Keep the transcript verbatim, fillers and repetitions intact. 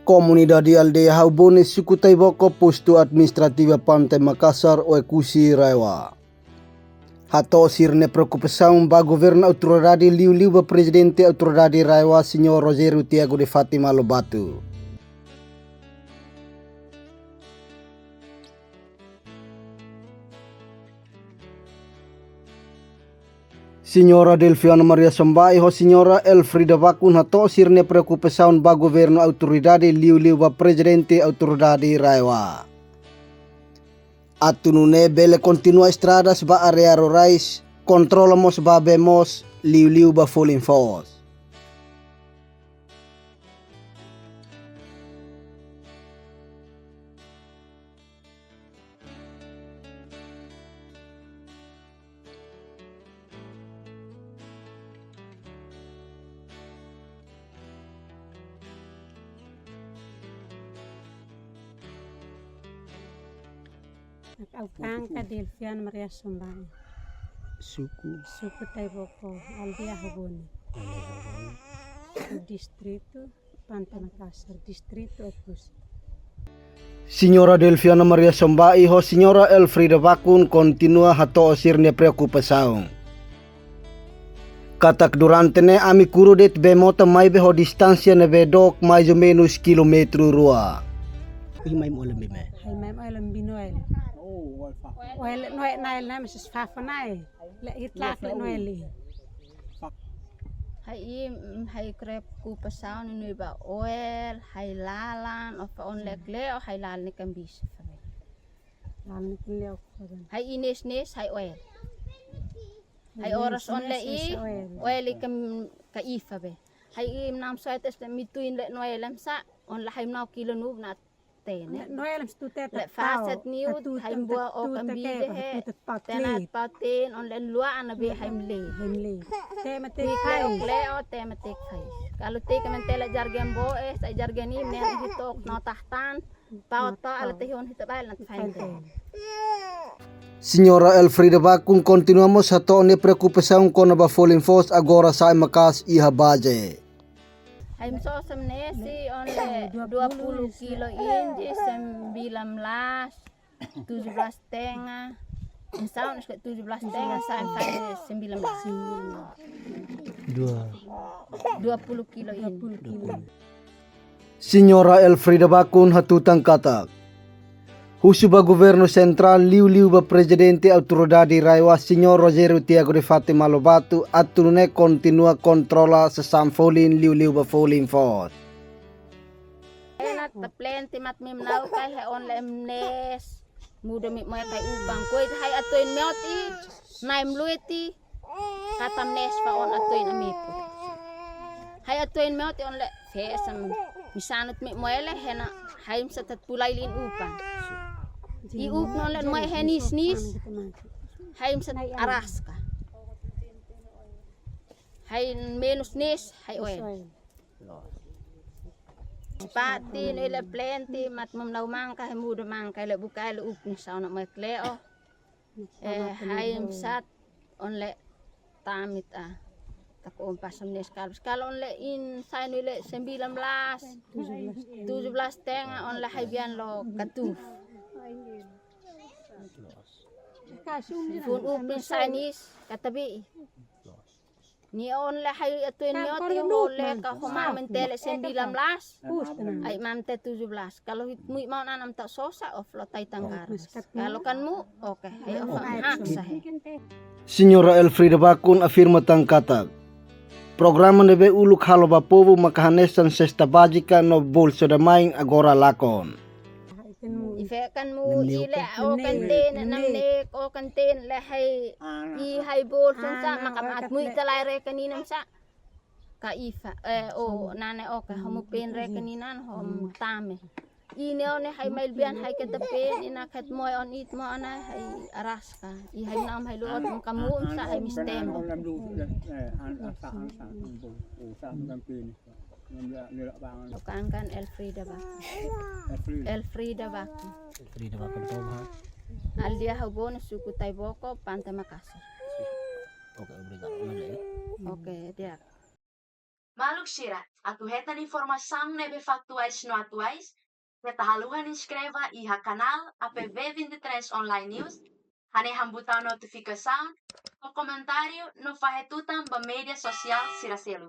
Komunidade aldeia Haubone, suku Taiboko, postu administrativu Pante Makasar, Oekusi, RAEOA, hato'o sira-nia preokupasaun ba governu, autoridade, liuliu ba prezidente autoridade RAEOA, señór Rogério Tiago de Fátima Lobato. Señora Delfiana Maria Sombai ho señora Elfrida Bakun hato'o sira-nia preokupasaun ba governu, autoridade, liuliu ba prezidente autoridade RAEOA, atu nune'e bele kontinua estradas ba área rurais, kontrola mós ba bee moos, liuliu ba folin foos. Ha'u Kanka Delfiana Maria Sombai. Suku. Suku Taiboko, aldeia Haubone. Aldeia Haubone. Distritu Pante Makasar, distritu Oekusi. Señora Delfiana Maria Sombai ho señora Elfrida Bakun kontinua hato'o sira-nia preokupasaun katak durante ne'e ami kuru de'it bee mota maibé ho distánsia ne'ebé dook mais ou menus kilómetru rua. Iha mai mola bee mai. Iha mai mola bee noel. Oel noel nai la mas fafa nai. Le itlak le noel. Hai i, mm, hai krep ku pasau ni nui ba oel, hai lalan, ofa on lek le, o hai lalan ni kan bisa. Lalan ni kan le o. Hai i nes nes, hai oel. Hai oras on le i, oel i kan ka ifa be. Hai i nam soe tes le mituin le noel lam sa, on la hai nau kilo nub na tene. Noel lam stu te le faset niu, hai mbua o kan bide he, tena paten, on le lua ana be hai mle. Hai mle. Te mate kai. Le o te mate kai. Kalau te ka mentela jargen bo, eh, sa jargen i, men i tok no tahtan. Pau to ala te hon hita bail na fain te. Señora Elfrida Bakun kontinua mós hato'o nia preokupasaun kona-ba folin foos agora sa'e maka'as iha baze. Hai mso sem nesi on le dua puluh kilo inji sembilan belas, tujuh belas setengah. Insya Allah tujuh belas setengah sampai sembilan belas. Dua. Dua puluh kilo ini. Señora Elfrida Bakun hatutan katak husu ba governu sentrál liuliu ba prezidente autoridade RAEOA señór Rogério Tiago de Fátima Lobato atu nune'e kontinua kontrola sasán folin liuliu ba folin foos. Ena ta plenti mat mim nau kai he on le mnes. Muda mi moe kai uban. Koi hai atuin meot i, nai mluit i, katam nes pa on atuin amitu. Hai atuin meot i on le fe esam misanut mi moe le hena hai msa tat pulai lin uban. I uk non le moe he nis nis, hai msa araska. Hai menus nes, hai oel. Pati no ile plenti mat mum nau mangka he muda mangka ile buka ile uk ni sauna mai kleo. Eh, hai msat on le tamit a. Tak on pasam nes kal. Kal on le in sai no ile sembilan belas, tujuh belas setengah on le hai bian lo katuf. Fun upin sai nis katabi. Ni on le hai atuin ni oti ho le ka ho mamen tele sembilan belas. Ai mam te tujuh belas. Kalau hit mui mau nanam tak sosa of lo tai tanggar. Kalau kan mu, oke, hai of hak sah. Señora Elfrida Bakun afirma tan katak programa ne'ebé uluk halo ba povu maka hanesan sesta bázika no bolsa da mãe agora lakon. Ife kan mu ile o kan ten namne o kan ten le hai i hai bol sun sa maka at mui talai rekening nam sa. Ka ifa eh o nane o ka homo pen rekening nan hom tame. Ine one hai mail bian hai kata pen ina kat moe on it mo ana hai araska. I hai nam hai luot maka mu sa hai mistem. Okankan Elfrida Bakun. Elfrida Bakun. Elfrida Bakun tau ha. Aldeia Haubone, suku Taiboko, Pante Makasar. Oke, obrigadu. Oke, di'ak. Maluk sira, atu hetan informasaun ne'ebé faktuais no atuais, keta haluha inskreve iha kanál A P V vinte e três Online News, hanehan butaun notifikasaun, no komentáriu no fahe tutan ba média sosiál sira seluk.